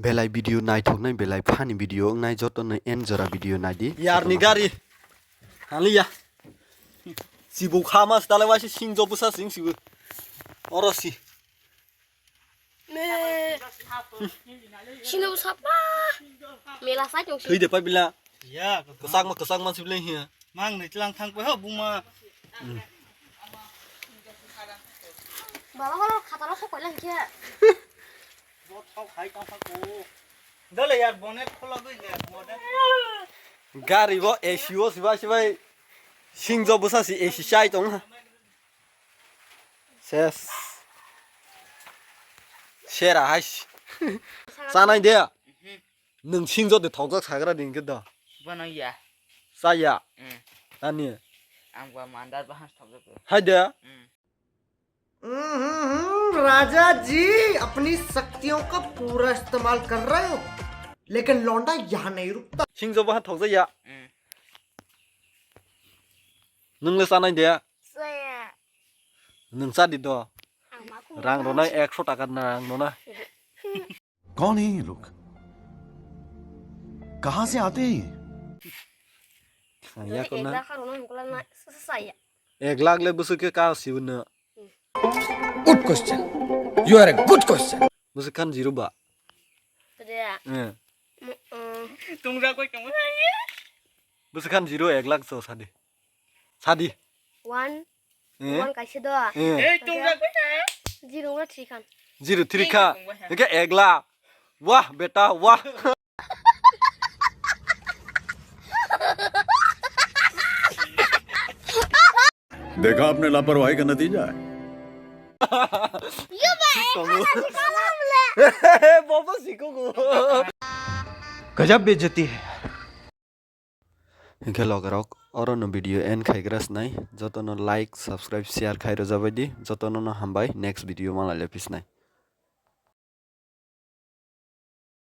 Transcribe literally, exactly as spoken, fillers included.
Belai video naithoknai, belai funny video wngnai, jotono en jora video naidi. Yarni gari. Haliya. Sibo khama stale waisi singjo bwsa sing sibo. Oro si. Me. Sino sapa? Mela sai tong si. Thwi de pa bila. Ya, kwchak ma, kwchak ma sible hiya. Mang ni tlang thang pe ho buma. Baba holo khatalo sok koilang khe. Bo thok hai tong thang ko. Dole yar bonnet kholo goi le bonnet. Gari bo A C o sibai sibai. Singjo bwsa si A C chai tong. Ses. Sera hai. Sanai de. Nwng sing jodi thokjak sagra di hwnkhe do. Bono ya. Chaya. Mm. Tani. Ang ba mandar bahas thokjak. Hai de. Mm. हम्म, राजा जी अपनी शक्तियों का पूरा इस्तेमाल कर रहे हो, लेकिन लौंडा यहाँ नहीं रुकता। Sing jo bahan thokjak ya. Mm. Nwng le sanai de. Saya. Nwng cha di do. Ang ma khum. Rang rwnai ekso taka rang rwnai. कौन है ये लोग? कहाँ से आते हैं ये? Ang ya ko na. Ek lakh rwnai mukla na saya. Ek lakh le bwswk khe ka sibo no. Good question. You are a good question. Bwswk khan zero ba. Kede. Eh. Tungjak koi tong. Bwswk khan zero ek lakh so sadi. Sadi. One. Eh? One kaisa do. Eh. Ei, tungjak koi tong. Zero wngkha three khan. Zero three kha. Hingke ek lakh. Wah, beta, wah. देखा आपने लापरवाही का नतीजा है। Bobo siko go. गजब बेइज्जती है। Hingke logerok, oro no video end khaigra sinai, jotono like, subscribe, share khai rwjabai di, jotono no hambai, next video malai le phisnai.